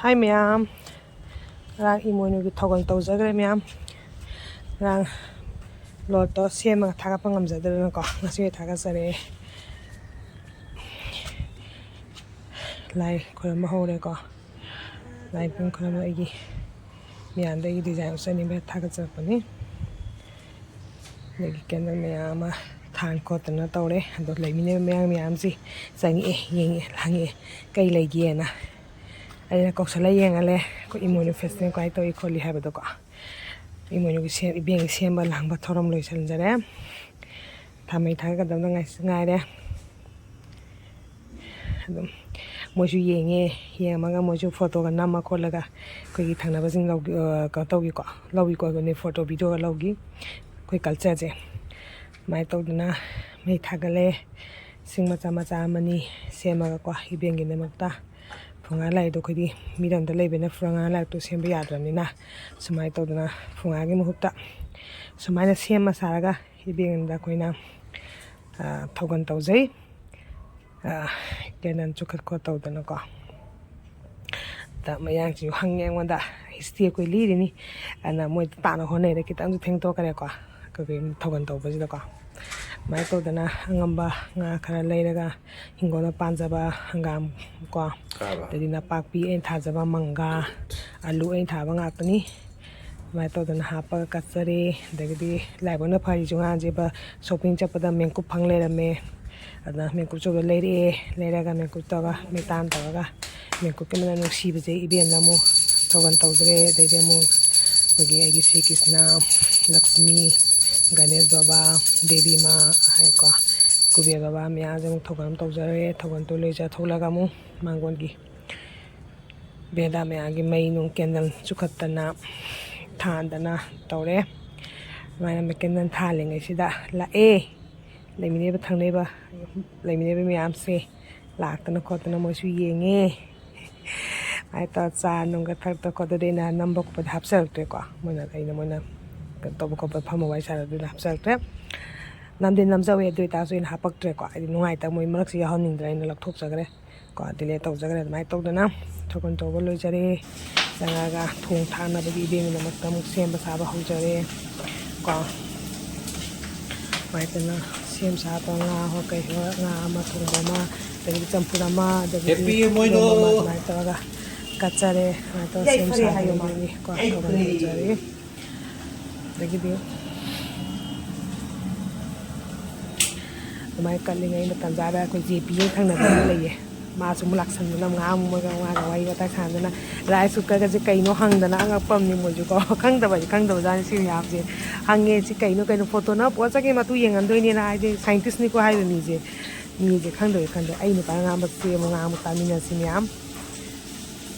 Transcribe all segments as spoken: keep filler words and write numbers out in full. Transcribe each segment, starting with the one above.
ꯍꯥꯏ ꯃꯌꯥꯝ, ꯉꯔꯥꯡ ꯏꯃꯣꯏꯅꯨꯒꯤ ꯊꯧꯒꯜ ꯇꯧꯖꯈ꯭ꯔꯦ ꯃꯌꯥꯝ꯫ ꯉꯔꯥꯡ ꯂꯣꯠꯇꯣ ꯁꯦꯝꯃꯒ ꯊꯥꯒꯠꯄ ꯉꯝꯖꯗꯗꯅꯀꯣ, ꯉꯁꯤ ꯑꯣꯏꯅ ꯊꯥꯒꯠꯆꯔꯦ꯫ ꯂꯥꯏ ꯈꯣꯏꯔꯝꯕ ꯍꯧꯔꯦꯀꯣ꯫ ꯂꯥꯏ ꯄꯨꯡ ꯈꯣꯏꯔꯝꯕ ꯑꯩꯒꯤ ꯃꯌꯥꯝꯗ ꯑꯩꯒꯤ design ꯎꯠꯆꯅꯤꯡꯕ ꯊꯥꯒꯠꯆꯔꯛꯄꯅꯤ꯫ ꯑꯗꯒꯤ candle ꯃꯌꯥꯝ ꯑꯃ ꯊꯥꯟ ꯈꯣꯠꯇꯅ ꯇꯧꯔꯦ꯫ ꯑꯗꯣ ꯂꯩꯃꯤꯟꯅꯕ ꯃꯌꯥꯝ ꯃꯌꯥꯝꯁꯤ ꯆꯪꯉꯛꯑꯦ, ꯌꯦꯡꯉꯛꯑꯦ, ꯂꯥꯡꯉꯛꯑꯦ, ꯀꯩ ꯂꯩꯒꯦꯅ꯫ ꯑꯩꯅ ꯀꯧꯁꯜꯂ ꯌꯦꯡꯍꯜꯂꯦ꯫ ꯑꯩꯈꯣꯏ ꯏꯃꯣꯏꯅꯨ festival ꯀꯃꯥꯏꯅ ꯇꯧꯏ ꯈꯣꯠꯂꯤ ꯍꯥꯏꯕꯗꯣꯀꯣ꯫ ꯏꯃꯣꯏꯅꯨꯒꯤ ꯁꯦꯝ-, ꯏꯕꯦꯟꯒꯤ ꯁꯦꯝꯕ ꯂꯥꯡꯕ ꯊꯧꯔꯝ ꯂꯣꯏꯁꯤꯟꯖꯔꯦ꯫ ꯊꯥꯃꯩ ꯊꯥꯒꯠꯀꯗꯕꯗ ꯉꯥꯏ-, ꯉꯥꯏꯔꯦ꯫ ꯑꯗꯨꯝ ꯃꯣꯏꯁꯨ ꯌꯦꯡꯉꯦ, ꯌꯦꯡꯉꯝꯃꯒ ꯃꯣꯏꯁꯨ photoꯒ ꯅꯝꯃ ꯈꯣꯠꯂꯒ ꯑꯩꯈꯣꯏꯒꯤ ꯊꯪꯅꯕꯁꯤꯡ ꯂꯧꯒꯤ-, ꯑ, ꯀꯩꯅꯣ ꯇꯧꯈꯤꯀꯣ, ꯂꯧꯏꯀꯣ, ꯑꯗꯨꯅꯦ photo videoꯒ ꯂꯧꯈꯤ꯫ ꯑꯩꯈꯣꯏ cultureꯁꯦ ꯑꯗꯨꯃꯥꯏꯅ ꯇꯧꯗꯅ ꯃꯩ ꯊꯥꯒꯠꯂꯦ꯫ ꯁꯤꯡ ꯃꯆꯥ ꯃꯆꯥ ꯑꯃꯅꯤ ꯁꯦꯝꯃꯒꯀꯣ, ꯏꯕꯦꯟꯒꯤꯗꯃꯛꯇ꯫ ꯐꯨꯡꯒꯥ ꯂꯥꯏꯗꯣ ꯑꯩꯈꯣꯏꯗꯤ ꯃꯤꯔꯝꯗ ꯂꯩꯕꯅꯤꯅ ꯐꯨꯡꯒꯥ ꯂꯥꯏꯔꯤꯛꯇꯣ ꯁꯦꯝꯕ ꯌꯥꯗ꯭ꯔꯕꯅꯤꯅ, ꯁꯨꯃꯥꯏꯅ ꯇꯧꯗꯅ ꯐꯨꯡꯒꯥꯒꯤ ꯃꯍꯨꯠꯇ ꯁꯨꯃꯥꯏꯅ ꯁꯦꯝꯃ ꯁꯥꯔꯒ ꯏꯕꯦꯟꯗ ꯑꯩꯈꯣꯏꯅ, ꯑ, ꯊꯧꯒꯜ ꯇꯧꯖꯩ꯫ ꯑ, candle ꯆꯨꯈꯠ ꯈꯣꯠ ꯇꯧꯗꯅꯀꯣ꯫ ꯑꯗ ꯃꯌꯥꯡꯁꯤꯁꯨ ꯍꯪꯉꯦ ꯑꯩꯉꯣꯟꯗ, "History ꯑꯩꯈꯣꯏ ꯂꯤꯔꯤꯅꯤ, ꯑꯗꯨꯅ ꯃꯣꯏ ꯇꯥꯅ ꯍꯣꯠꯅꯩꯗ ꯈꯤꯇꯪꯁꯨ ꯊꯦꯡꯗꯣꯛꯈ꯭ꯔꯦꯀꯣ, ꯑꯩꯈꯣꯏꯒꯤ ꯊꯧꯒꯜ ꯇꯧꯕꯁꯤꯗꯀꯣ?" ꯑꯗꯨꯃꯥꯏꯅ ꯇꯧꯗꯅ ꯑꯉꯝꯕ ꯉꯥ ꯈꯔ ꯂꯩꯔꯒ, ꯍꯤꯡꯒꯣꯜꯗ ꯄꯥꯟꯖꯕ ꯍꯪꯒꯥꯝ ꯀꯣ, ꯀꯥꯕ꯫ ꯑꯗꯩꯗꯤ ꯅꯄꯥꯛꯄꯤ ꯑꯩꯅ ꯊꯥꯖꯕ ꯃꯪꯒꯥ, ꯑꯂꯨ ꯑꯩꯅ ꯊꯥꯕ ꯉꯥꯛꯇꯅꯤ꯫ ꯑꯗꯨꯃꯥꯏꯅ ꯇꯧꯗꯅ ꯍꯥꯞꯄꯒ ꯀꯠꯆꯔꯦ꯫ ꯑꯗꯒꯤꯗꯤ ꯂꯥꯏꯕꯛꯅ ꯐꯔꯤꯁꯨ ꯉꯥꯁꯦ ꯕ-, shopping ꯆꯠꯄꯗ ꯃꯦꯡꯀꯨꯞ ꯐꯪ ꯂꯩꯔꯝꯃꯦ꯫ ꯑꯗꯨꯅ ꯃꯦꯡꯀꯨꯞꯁꯨ ꯂꯩꯔꯛꯑꯦ꯫ ꯂꯩꯔꯒ ꯃꯦꯡꯀꯨꯞ ꯇꯧꯔꯒ, ꯃꯩꯇꯥꯟ ꯇꯧꯔꯒ, ꯃꯦꯡꯀꯨꯞꯀꯤ ꯃꯅꯝ ꯅꯨꯡꯁꯤꯕꯁꯦ ꯏꯕꯦꯟꯅ ꯑꯃꯨꯛ ꯊꯧꯒꯜ ꯇꯧꯖꯔꯦ꯫ ꯑꯗꯩꯗꯤ ꯑꯃꯨꯛ ꯑꯩꯈꯣꯏꯒꯤ ꯑꯩꯒꯤ ꯁ꯭ꯔꯤ ꯀ꯭ꯔꯤꯁꯅ, ꯂꯛꯁꯃꯤ, ꯒꯅꯦꯁ ꯕꯕꯥ, ꯗꯦꯕꯤ ꯃꯥ ꯍꯥꯏꯀꯣ, ꯀꯨꯕꯦꯔ ꯕꯕꯥ ꯃꯌꯥꯝꯁꯦ ꯑꯃꯨꯛ ꯊꯧꯒꯜ ꯑꯃ ꯇꯧꯖꯔꯦ꯫ ꯊꯧꯒꯜꯗꯨ ꯂꯣꯏꯖ ꯊꯣꯛꯂꯒ ꯑꯃꯨꯛ ꯃꯥꯡꯒꯣꯟꯒꯤ ꯕꯦꯔꯥ ꯃꯌꯥꯝꯒꯤ ꯃꯩ ꯅꯨꯡ candle ꯆꯨꯈꯠꯇꯅ ꯊꯥꯟꯗꯅ ꯇꯧꯔꯦ꯫ ꯑꯗꯨꯃꯥꯏꯅ candle ꯊꯥꯜꯂꯤꯉꯩꯁꯤꯗ ꯂꯥꯛꯑꯦ, ꯂꯩꯃꯤꯟꯅꯕ ꯊꯪꯅꯩꯕ, ꯂꯩꯃꯤꯟꯅꯕ ꯃꯌꯥꯝꯁꯦ ꯂꯥꯛꯇꯅ ꯈꯣꯠꯇꯅ ꯃꯣꯏꯁꯨ ꯌꯦꯡꯉꯦ꯫ ꯑꯗꯨꯃꯥꯏꯅ ꯇꯧꯔ ꯆꯥ ꯅꯨꯡꯒ ꯊꯛꯇ ꯈꯣꯠꯇꯗ ꯑꯩꯅ ꯅꯝꯕ ꯈꯣꯠꯄꯗꯤ ꯍꯥꯞꯆꯔꯛꯇ꯭ꯔꯦꯀꯣ꯫ ꯃꯣꯏꯅ, ꯑꯩꯅ, ꯃꯣꯏꯅ ꯀꯩꯅꯣ ꯇꯧꯕ ꯈꯣꯠꯄ ꯐꯝꯃ ꯋꯥꯔꯤ ꯁꯥꯟꯅꯕꯗꯨꯅ ꯍꯥꯞꯆꯔꯛꯇ꯭ꯔꯦ꯫ ꯅꯝꯗꯤ ꯅꯝꯖꯧꯋꯦ, ꯑꯗꯨ ꯑꯣꯏꯇꯥꯔꯁꯨ ꯑꯩꯅ ꯍꯥꯞꯄꯛꯇ꯭ꯔꯦꯀꯣ꯫ ꯑꯩꯗꯤ ꯅꯨꯡꯉꯥꯏꯇꯕ, ꯃꯣꯏ ꯃꯔꯛꯁꯤ ꯌꯥꯎꯍꯟꯅꯤꯡꯗ꯭ꯔꯦ, ꯑꯩꯅ ꯂꯧꯊꯣꯛꯆꯈ꯭ꯔꯦ꯫ ꯀꯣ, ꯗꯤꯂꯦ ꯇꯧꯖꯈ꯭ꯔꯦ꯫ ꯑꯗꯨꯃꯥꯏꯅ ꯇꯧꯗꯅ ꯊꯣꯡꯒꯟ ꯇꯧꯕ ꯂꯣꯏꯖꯔꯦ꯫ ꯆꯪꯉꯛꯑꯒ ꯊꯣꯡ ꯊꯥꯛꯅꯕꯒꯤ ꯏꯕꯦꯝꯒꯤꯗꯃꯛꯇ ꯑꯃꯨꯛ ꯁꯦꯝꯕ ꯁꯥꯕ ꯍꯧꯖꯔꯦ꯫ ꯀꯣ, ꯑꯗꯨꯃꯥꯏꯅ ꯇꯧꯅ ꯁꯦꯝ ꯁꯥꯕ ꯉꯥ ꯍꯣ ꯀꯩ ꯍꯣ, ꯉꯥ ꯑꯃ ꯊꯣꯡꯕ ꯑꯃ, ꯑꯗꯒꯤꯗꯤ ꯆꯝꯐꯨꯠ ꯑꯃ, ꯑꯗꯒꯤꯗꯤ ꯍꯦꯞꯄꯤ ꯏꯔꯣꯝꯕ ꯑꯃ, ꯃꯣꯏꯅꯣ꯫ ꯑꯗꯨꯃꯥꯏꯅ ꯇꯧꯔꯒ ꯀꯠꯆꯔꯦ꯫ ꯑꯗꯨꯃꯥꯏꯅ ꯇꯧꯔꯒ ꯁꯦꯝ ꯌꯥꯏꯐꯔꯦ ꯁꯥꯕ ꯍꯥꯏꯌꯣ ꯃꯥ꯫ ꯏꯕꯦꯝꯒꯤ ꯀꯣ, ꯊꯣꯡꯒꯟ ꯌꯥꯏꯐꯔꯦ꯫ ꯇꯧꯖꯔꯦ꯫ ꯑꯗꯒꯤꯗꯤ ꯑꯗꯨꯃꯥꯏꯅ ꯀꯠꯂꯤꯉꯩ ꯃꯇꯝ ꯆꯥꯗ ꯑꯩꯈꯣꯏ ꯖꯦ ꯄꯤ ꯍꯣꯏ ꯊꯪꯅꯕ ꯑꯃ ꯂꯩꯌꯦ꯫ ꯃꯥꯁꯨ ꯑꯃꯨꯛ ꯂꯥꯛꯁꯟꯗꯅ ꯉꯥꯏꯍꯥꯛ ꯑꯃꯨꯛ ꯃꯣꯏꯒ ꯉꯥꯒ ꯋꯥꯔꯤ ꯋꯥꯇꯥꯏ ꯁꯥꯟꯅꯗꯅ, ꯔꯥꯏꯁ ꯀꯨꯀꯔꯒꯁꯦ ꯀꯩꯅꯣ ꯍꯪꯗꯅ ꯑꯉꯛꯄ ꯑꯃꯅꯤ ꯃꯣꯏꯁꯨ ꯀꯣ꯫ ꯈꯪꯗꯕꯗꯤ ꯈꯪꯗꯕꯖꯥꯠꯅꯤ ꯁꯤ ꯃꯌꯥꯝꯁꯦ꯫ ꯍꯪꯉꯦ, "ꯁꯤ ꯀꯩꯅꯣ, ꯀꯩꯅꯣ, ꯐꯣꯇꯣ ꯅꯝꯃ ꯄꯨꯔ ꯆꯠꯈꯤ, ꯃꯇꯨ ꯌꯦꯡꯍꯟꯗꯣꯏꯅꯦꯅ" ꯍꯥꯏꯗꯤ ꯁꯥꯏꯟꯇꯤꯁꯅꯤꯀꯣ ꯍꯥꯏꯕ ꯃꯤꯁꯦ꯫ ꯃꯤꯁꯦ ꯈꯪꯗꯕꯗꯤ ꯈꯪꯗꯕ꯫ ꯑꯩ ꯅꯨꯄꯥ ꯉꯥꯡꯕꯁꯦ ꯑꯃꯨꯛ ꯉꯥꯡꯕ ꯇꯥꯃꯤꯟꯅꯁꯤ ꯃꯌꯥꯝ꯫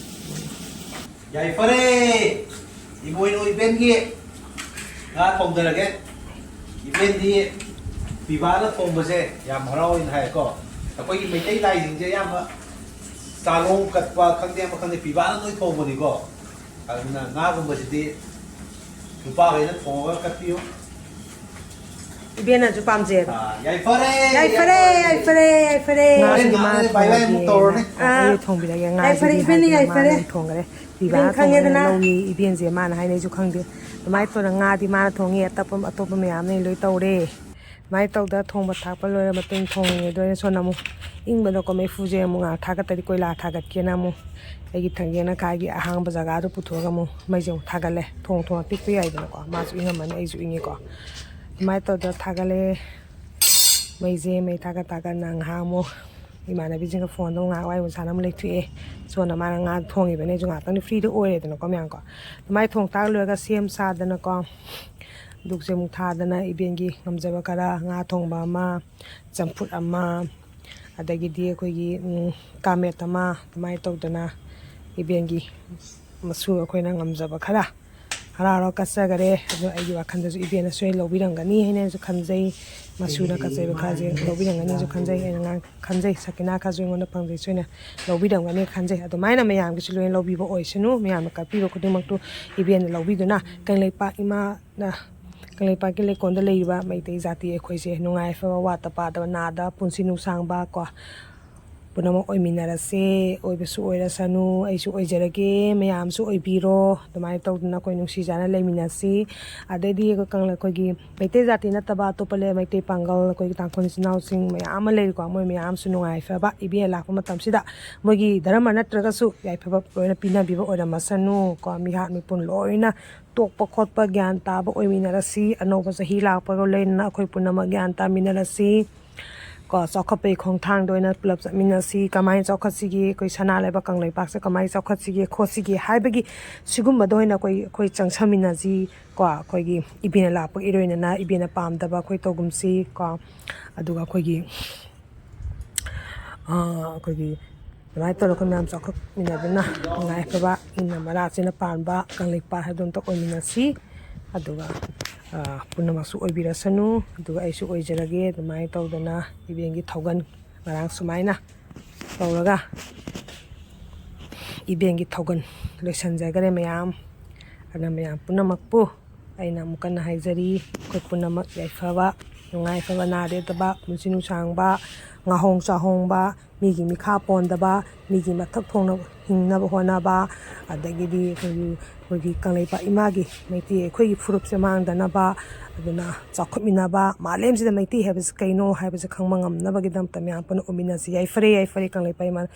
ꯌꯥꯏꯐꯔꯦ꯫ ꯏꯃꯣꯏꯅꯨ ꯏꯕꯦꯟꯒꯤ ꯉꯥ ꯊꯣꯡꯖꯔꯒꯦ꯫ ꯏꯕꯦꯟꯗꯤ ꯄꯤꯕꯥꯅ ꯊꯣꯡꯕꯁꯦ ꯌꯥꯝ ꯍꯔꯥꯎꯏꯅ ꯍꯥꯏꯀꯣ꯫ ꯑꯩꯈꯣꯏꯒꯤ ꯃꯩꯇꯩ ꯂꯥꯏꯁꯤꯡꯁꯦ ꯑꯌꯥꯝꯕ ꯆꯥꯂꯣꯡ ꯀꯠꯄ ꯈꯪꯗꯦ, ꯑꯃ ꯈꯪꯗꯦ, ꯄꯤꯕꯥꯅ ꯂꯣꯏ ꯊꯣꯡꯕꯅꯤꯀꯣ꯫ ꯑꯗꯨꯅ ꯉꯥꯒꯨꯝꯕꯁꯤꯗꯤ ꯅꯨꯄꯥꯈꯩꯅ ꯊꯣꯡꯉꯒ ꯀꯠꯄꯤꯌꯨ꯫ ꯏꯕꯦꯟꯅꯁꯨ ꯄꯥꯝꯖꯩ꯫ ꯑꯥ, ꯌꯥꯏꯐꯔꯦ, ꯌꯥꯏꯐꯔꯦ, ꯌꯥꯏꯐꯔꯦ꯫ ꯌꯥꯏꯐꯔꯦ, ꯌꯥꯏꯐꯔꯦ꯫ ꯉꯥꯁꯤꯗꯤ ꯃꯥꯅ ꯍꯣꯔꯦꯟ ꯉꯥ ꯊꯣꯡꯉꯒꯦꯅ ꯂꯩꯕꯥꯏ ꯑꯃꯨꯛ ꯇꯧꯔꯅꯤ꯫ ꯑꯥ꯫ ꯑꯩ ꯊꯣꯡꯕꯤꯔꯒꯦ꯫ ꯌꯥꯏꯐꯔꯦ, ꯉꯥꯁꯤꯗꯤ ꯏꯕꯦꯟꯅ ꯍꯥꯏꯗꯅ ꯃꯥꯅ ꯌꯥꯏꯐꯔꯦ꯫ ꯑꯗꯨꯝ ꯊꯣꯡꯈꯔꯦ꯫ ꯄꯤꯕꯥꯅ ꯏꯕꯦꯟ ꯈꯪꯉꯦꯗꯅ꯫ ꯊꯣꯡꯉꯒ ꯂꯧꯃꯤ ꯏꯕꯦꯟꯁꯦ ꯃꯥꯅ ꯍꯥꯏꯅꯩꯁꯨ ꯈꯪꯗꯦ꯫ ꯑꯗꯨꯃꯥꯏꯅ ꯇꯧꯗꯅ ꯉꯥꯗꯤ ꯃꯥꯅ ꯊꯣꯡꯉꯤ, ꯑꯇꯣꯞꯄ, ꯑꯇꯣꯞꯄ ꯃꯌꯥꯝꯅ ꯂꯣꯏ ꯇꯧꯔꯦ꯫ ꯑꯗꯨꯃꯥꯏꯅ ꯇꯧꯗꯅ ꯊꯣꯡꯕ ꯊꯥꯛꯄ ꯂꯣꯏꯔ ꯃꯇꯨꯡ ꯊꯣꯡꯉꯤꯉꯩꯗ ꯑꯣꯏꯅ ꯁꯣꯝꯗ ꯑꯃꯨꯛ ꯏꯪꯕꯗꯀꯣ ꯃꯩꯐꯨꯁꯦ ꯑꯃꯨꯛ ꯉꯥꯏꯍꯥꯛ ꯊꯥꯒꯠꯇ꯭ꯔꯗꯤ ꯀꯣꯏꯂꯥ ꯊꯥꯒꯠꯀꯦꯅ ꯑꯃꯨꯛ ꯑꯩꯒꯤ ꯊꯥꯡꯒꯦꯟ ꯅꯈꯥꯒꯤ ꯑꯍꯥꯡꯕ ꯖꯒꯥꯗꯣ ꯄꯨꯊꯣꯛꯑꯒ ꯑꯃꯨꯛ ꯃꯩꯁꯦ ꯑꯃꯨꯛ ꯊꯥꯒꯠꯂꯦ꯫ ꯊꯣꯡ ꯊꯣꯡ ꯑꯄꯤꯛꯄ ꯌꯥꯏꯗꯅꯀꯣ, ꯃꯥꯁꯨ ꯏꯪꯉꯝꯃꯅꯤ, ꯑꯩꯁꯨ ꯏꯪꯉꯤꯀꯣ꯫ ꯑꯗꯨꯃꯥꯏꯅ ꯇꯧꯗꯅ ꯊꯥꯒꯠꯂꯦ꯫ ꯃꯩꯁꯦ, ꯃꯩ ꯊꯥꯒꯠ ꯊꯥꯒꯠꯅ ꯉꯥꯏꯍꯥꯛ ꯑꯃꯨꯛ ꯏꯃꯥꯟꯅꯕꯤꯁꯤꯡꯒ ꯐꯣꯟꯗ ꯑꯃꯨꯛ ꯉꯥꯏꯍꯥꯛ ꯋꯥꯔꯤ ꯁꯥꯟꯅ ꯑꯃꯨꯛ ꯂꯩꯊꯣꯛꯑꯦ꯫ ꯁꯣꯝꯗ ꯃꯥꯅ ꯉꯥ ꯊꯣꯡꯉꯤꯕꯅꯦ, ꯑꯩꯁꯨ ꯉꯥꯏꯍꯥꯛꯇꯪꯗꯤ ꯐ꯭ꯔꯤꯗ ꯑꯣꯏꯔꯦꯗꯅꯀꯣ ꯃꯌꯥꯝꯀꯣ꯫ ꯑꯗꯨꯃꯥꯏꯅ ꯊꯣꯡ ꯊꯥꯛ ꯂꯣꯏꯔꯒ ꯁꯦꯝ ꯁꯥꯗꯅꯀꯣ, ꯗꯨꯛꯁꯦ ꯑꯃꯨꯛ ꯊꯥꯗꯅ ꯏꯕꯦꯟꯒꯤ ꯉꯝꯖꯕ ꯈꯔ ꯉꯥ ꯊꯣꯡꯕ ꯑꯃ, ꯆꯝꯐꯨꯠ ꯑꯃ, ꯑꯗꯒꯤꯗꯤ ꯑꯩꯈꯣꯏꯒꯤ, ꯎꯝ, ꯀꯥꯃꯦꯠ ꯑꯃ, ꯑꯗꯨꯃꯥꯏꯅ ꯇꯧꯗꯅ ꯏꯕꯦꯟꯒꯤ ꯃꯁꯨ ꯑꯩꯈꯣꯏꯅ ꯉꯝꯖꯕ ꯈꯔ ꯍꯔꯥꯎ ꯍꯔꯥꯎ ꯀꯠꯆꯈꯔꯦ꯫ ꯑꯗꯣ ꯑꯩꯒꯤ ꯋꯥꯈꯜꯗꯁꯨ ꯏꯕꯦꯟꯅꯁꯨ ꯑꯩ ꯂꯧꯕꯤꯔꯝꯒꯅꯤ ꯍꯥꯏꯅꯁꯨ ꯈꯟꯖꯩ꯫ ꯃꯁꯨꯅ ꯀꯠꯆꯔꯤꯕ ꯈꯔꯁꯦ ꯂꯧꯕꯤꯔꯝꯒꯅꯤꯁꯨ ꯈꯟꯖꯩ꯫ ꯑꯩꯅ ꯉꯥꯡ-, ꯈꯟꯖꯩ, ꯁꯀꯤꯅꯥ ꯈꯔꯁꯨ ꯑꯩꯉꯣꯟꯗ ꯐꯪꯖꯩ, ꯁꯣꯏꯅ ꯂꯧꯕꯤꯔꯝꯒꯅꯤ ꯈꯟꯖꯩ꯫ ꯑꯗꯨꯃꯥꯏꯅ ꯃꯌꯥꯝꯒꯤꯁꯨ ꯂꯣꯏꯅ ꯂꯧꯕꯤꯕ ꯑꯣꯏꯁꯅꯨ꯫ ꯃꯌꯥꯝꯅ ꯀꯠꯄꯤꯕ ꯈꯨꯗꯤꯡꯃꯛꯇꯨ ꯏꯕꯦꯟꯅ ꯂꯧꯕꯤꯗꯨꯅ ꯀꯪꯂꯩꯄꯥꯛ ꯏꯃꯥꯅ, ꯀꯪꯂꯩꯄꯥꯛꯀꯤ ꯂꯩꯀꯣꯜꯗ ꯂꯩꯔꯤꯕ ꯃꯩꯇꯩ ꯖꯥꯇꯤ ꯑꯩꯈꯣꯏꯁꯦ ꯅꯨꯡꯉꯥꯏ ꯌꯥꯏꯐꯕ, ꯋꯥꯠꯇ ꯄꯥꯗꯕ, ꯅꯥꯗ ꯄꯨꯟꯁꯤ ꯅꯨꯡꯁꯥꯡꯕ ꯀꯣ, ꯄꯨꯝꯅꯃꯛ ꯑꯣꯏꯃꯤꯟꯅꯔꯁꯦ꯫ ꯑꯣꯏꯕꯁꯨ ꯑꯣꯏꯔꯁꯅꯨ, ꯑꯩꯁꯨ ꯑꯣꯏꯖꯔꯒꯦ, ꯃꯌꯥꯝꯁꯨ ꯑꯣꯏꯕꯤꯔꯣ꯫ ꯑꯗꯨꯃꯥꯏꯅ ꯇꯧꯗꯅ ꯑꯩꯈꯣꯏ ꯅꯨꯡꯁꯤ ꯆꯥꯟꯅ ꯂꯩꯃꯤꯟꯅꯁꯤ꯫ ꯑꯗꯩꯗꯤ ꯑꯩꯈꯣꯏ ꯀꯪꯂ-, ꯑꯩꯈꯣꯏꯒꯤ ꯃꯩꯇꯩ ꯖꯥꯇꯤ ꯅꯠꯇꯕ ꯑꯇꯣꯞꯄ ꯂꯩ, ꯃꯩꯇꯩ ꯄꯥꯡꯒꯜ, ꯑꯩꯈꯣꯏꯒꯤ ꯇꯥꯡꯈꯨꯜ ꯏꯆꯤꯟ ꯏꯅꯥꯎꯁꯤꯡ ꯃꯌꯥꯝ ꯑꯃ ꯂꯩꯔꯤꯀꯣ, ꯃꯣꯏ ꯃꯌꯥꯝꯁꯨ ꯅꯨꯡꯉꯥꯏ ꯐꯕ ꯏꯕꯦꯟ ꯂꯥꯛꯄ ꯃꯇꯝꯁꯤꯗ ꯃꯣꯏꯒꯤ ꯙꯔꯃ ꯅꯠꯇ꯭ꯔꯒꯁꯨ ꯌꯥꯏꯐꯕ ꯂꯣꯏꯅ ꯄꯤꯅꯕꯤꯕ ꯑꯣꯏꯔꯝꯃꯁꯅꯨ ꯀꯣ꯫ ꯃꯤꯍꯥꯠ ꯃꯤꯄꯨꯟ ꯂꯣꯏꯅ ꯇꯣꯛꯄ ꯈꯣꯠꯄ, ꯒ꯭ꯌꯥꯟ ꯇꯥꯕ ꯑꯣꯏꯃꯤꯟꯅꯔꯁꯤ꯫ ꯑꯅꯧꯕ ꯆꯍꯤ ꯂꯥꯛꯄꯒ ꯂꯣꯏꯅꯅ ꯑꯩꯈꯣꯏ ꯄꯨꯝꯅꯃꯛ ꯒ꯭ꯌꯥꯟ ꯇꯥꯃꯤꯟꯅꯔꯁꯤ ꯀꯣ꯫ ꯆꯥꯎꯈꯠꯄꯒꯤ ꯈꯣꯡꯊꯥꯡꯗ ꯑꯣꯏꯅ ꯄꯨꯂꯞ ꯆꯠꯃꯤꯟꯅꯁꯤ꯫ ꯀꯃꯥꯏꯅ ꯆꯥꯎꯈꯠꯁꯤꯒꯦ, ꯑꯩꯈꯣꯏ ꯁꯅꯥ ꯂꯩꯕꯥꯛ ꯀꯪꯂꯩꯄꯥꯛꯁꯦ ꯀꯃꯥꯏꯅ ꯆꯥꯎꯈꯠꯁꯤꯒꯦ ꯈꯣꯠꯁꯤꯒꯦ ꯍꯥꯏꯕꯒꯤ ꯁꯤꯒꯨꯝꯕꯗ ꯑꯣꯏꯅ ꯑꯩꯈꯣꯏ, ꯑꯩꯈꯣꯏ ꯆꯪꯁꯃꯤꯟꯅꯁꯤ ꯀꯣ꯫ ꯑꯩꯈꯣꯏꯒꯤ ꯏꯕꯦꯟꯅ ꯂꯥꯛꯄꯒꯤ ꯏꯔꯣꯏꯅꯅ ꯏꯕꯦꯟꯅ ꯄꯥꯝꯗꯕ ꯑꯩꯈꯣꯏ ꯇꯧꯒꯨꯝꯁꯤ ꯀꯣ꯫ ꯑꯗꯨꯒ ꯑꯩꯈꯣꯏꯒꯤ, ꯑꯩꯈꯣꯏꯒꯤ ꯑꯗꯨꯃꯥꯏꯅ ꯇꯧꯔꯒ ꯑꯩꯈꯣꯏ ꯃꯌꯥꯝ ꯆꯥꯎꯈꯠꯃꯤꯟꯅꯗꯨꯅ ꯅꯨꯡꯉꯥꯏ ꯐꯕ ꯏꯪꯅ ꯃꯔꯥꯁꯤꯅ ꯄꯥꯟꯕ ꯀꯪꯂꯩꯄꯥꯛ ꯍꯥꯏꯕꯗꯣ ꯑꯝꯇ ꯑꯣꯏꯃꯤꯟꯅꯁꯤ꯫ ꯑꯗꯨꯒ ꯄꯨꯝꯅꯃꯛꯁꯨ ꯑꯣꯏꯕꯤꯔꯁꯅꯨ꯫ ꯑꯗꯨꯒ ꯑꯩꯁꯨ ꯑꯣꯏꯖꯔꯒꯦ꯫ ꯑꯗꯨꯃꯥꯏꯅ ꯇꯧꯗꯅ ꯏꯕꯦꯟꯒꯤ ꯊꯧꯒꯜ ꯉꯔꯥꯡ ꯁꯨꯃꯥꯏꯅ ꯇꯧꯔꯒ ꯏꯕꯦꯟꯒꯤ ꯊꯧꯒꯜ ꯂꯣꯏꯁꯤꯟꯖꯈꯔꯦ ꯃꯌꯥꯝ꯫ ꯑꯗꯨꯅ ꯃꯌꯥꯝ ꯄꯨꯝꯅꯃꯛꯄꯨ ꯑꯩꯅ ꯑꯃꯨꯛ ꯀꯟꯅ ꯍꯥꯏꯖꯔꯤ, ꯑꯩꯈꯣꯏ ꯄꯨꯝꯅꯃꯛ ꯌꯥꯏꯐꯕ, ꯅꯨꯡꯉꯥꯏꯐꯕ, ꯅꯥꯗ ꯌꯦꯛꯇꯕ, ꯄꯨꯟꯁꯤ ꯅꯨꯡꯁꯥꯡꯕ, ꯉꯥꯍꯣꯡ ꯆꯥꯍꯣꯡꯕ, ꯃꯤꯒꯤ ꯃꯤꯈꯥ ꯄꯣꯟꯗꯕ, ꯃꯤꯒꯤ ꯃꯊꯛ ꯊꯣꯡꯅ ꯍꯤꯡꯅꯕ ꯍꯣꯠꯅꯕ, ꯑꯗꯒꯤꯗꯤ ꯑꯩꯈꯣꯏꯒꯤ, ꯑꯩꯈꯣꯏꯒꯤ ꯀꯪꯂꯩꯄꯥꯛ ꯏꯃꯥꯒꯤ ꯃꯩꯇꯩ ꯑꯩꯈꯣꯏꯒꯤ ꯐꯨꯔꯨꯞꯁꯦ ꯃꯥꯡꯗꯅꯕ, ꯑꯗꯨꯅ ꯆꯥꯎꯈꯠꯃꯤꯟꯅꯕ, ꯃꯥꯂꯦꯝꯁꯤꯗ ꯃꯩꯇꯩ ꯍꯥꯏꯕꯁꯤ ꯀꯩꯅꯣ ꯍꯥꯏꯕꯁꯦ ꯈꯪꯕ ꯉꯝꯅꯕꯒꯤꯗꯃꯛꯇ ꯃꯌꯥꯝ ꯄꯨꯟꯅ ꯑꯣꯏꯃꯤꯟꯅꯁꯤ꯫ ꯌꯥꯏꯐꯔꯦ, ꯌꯥꯏꯐꯔꯦ ꯀꯪꯂꯩꯄꯥꯛ ꯏꯃꯥ꯫